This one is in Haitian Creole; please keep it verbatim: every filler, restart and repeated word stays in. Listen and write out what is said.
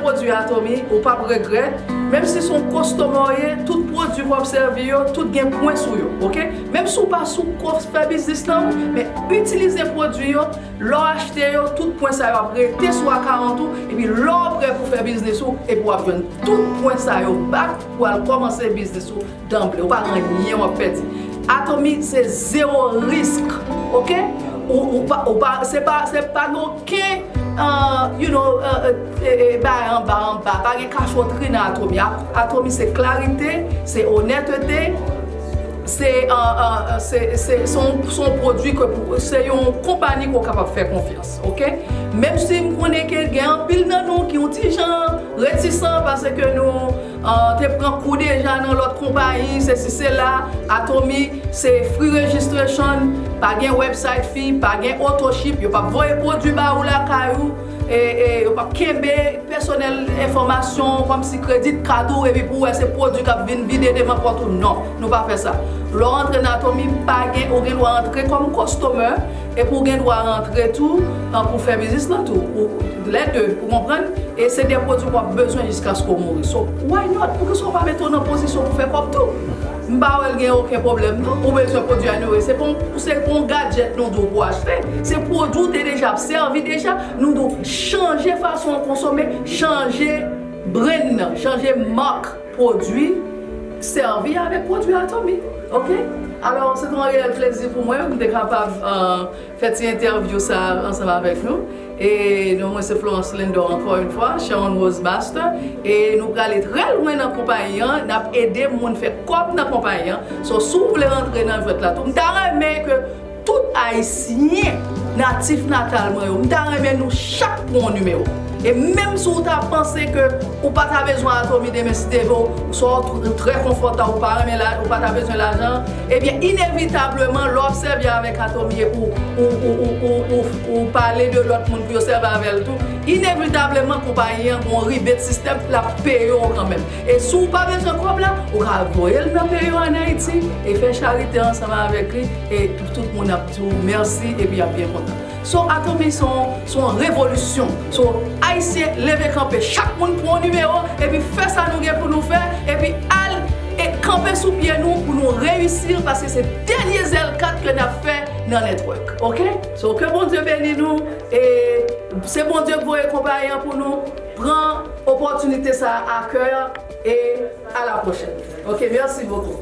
Pwodui Atomy, ou p ap regrèt. Menm si se yon kòstòmè w ye, tout pwodui w ap sèvi yo, tout gen pwen sou yo, oke? Menm si w pa sou kò fè biznis lan, men itilize pwodui yo, lè w achte yo, tout pwen sa yo ap rete sou akawont ou, epi lè w prè pou fè biznis ou, epi w ap jwenn tout pwen sa yo back pou w al kòmanse biznis ou danble. Ou pa gen anyen w ap pèdi. Atomy se zewo risk, oke? Ou, ou pa, ou pa, se pa, se pa gen okenn, uh, you know, uh, uh, e, e, bagay anba, anba. Pa gen kachotri nan Atomy. A-, Atomy se klarite, se onètete, se, uh, uh, uh, se, se, se yon, se yon pwodui ke pou, se yon konpayi ke w kapab fè konfyans, oke? Menm si m konnen ke gen anpil nan nou ki yon ti jan retisan paske nou, uh, te pran kou deja nan lòt konpayi, se si se la, Atomy, se free registration, pa gen website fee, pa gen auto ship, yo p ap voye pwodui ba ou lakay ou, e, e yo p ap kenbe pèsonèl enfòmasyon kòmsi credit card ou, epi pou wè se pwodui k ap vin vide devan pòt ou. Non, nou pa fè sa. Lè w antre nan Atomy, pa gen, ou gen dwa antre kòm kòstòmè, epi ou gen dwa rantre tou, an, pou fè biznis lan tou. Ou, lè de, ou konprann? E se de pwodui w ap bezwen jiskaske w mouri. So, why not? Poukisa w pa mete w nan pozisyon pou fè kòb tou? M pa wè l gen okenn pwoblèm, non. Ou bezwen pwodui anyway. Se pa yon, se pa yon gadget nou di w pou achte. Se pwodui w te deja ap sèvi deja. Nou di w chanje fason w konsome, chanje brand nan, chanje mak pwodui, sèvi avèk pwodui Atomy. Oke? Alò, se te yon reyèl plezi pou mwen. M te kapab, euh, fè ti entèvyou sa a ansanm avèk nou. E non mwen se Florence Lindor, ankò yon fwa, Sharon Rose Master. E nou prale trè lwen nan konpayi an, n ap ede moun fè kòb nan konpayi an. So, si w vle rantre nan jwèt la tou, m ta renmen ke tout Ayisyen natif natal mwen yo, m ta renmen nou chak pran yon nimewo. E menm si w ta panse ke ou pa ta bezwen Atomy demen, si te vle w, swa w trè konfòtab, ou pa renmen la, ou pa ta bezwen lajan, ebyen, inevitableman, lè w ap sèvi avèk Atomy epi w, ou, ou, ou, ou, ou, ou pale de lòt moun pou yo sèvi avè l tou, inevitableman, konpayi an gen yon rebate system, l ap peye w kanmenm. E si w pa bezwen kòb la, ou ka voye l nan peyi w ann Ayiti e fè charite ansanm avèk li, e tout moun ap di w mèsi epi y ap byen kontan. So, Atomy se yon, se yon revolisyon. So, Ayisyen, leve kanpe, chak moun pran yon nimewo, epi fè sa nou gen pou nou fè, epi al e kanpe sou pye nou pou nou reyisi, paske se dènye zèl kat ke n ap fè nan network, oke? So, ke Bondye beni nou, e se Bondye k voye konpayi an pou nou, pran opòtinite sa a a kè, e à la prochaine. Oke, mèsi bokou.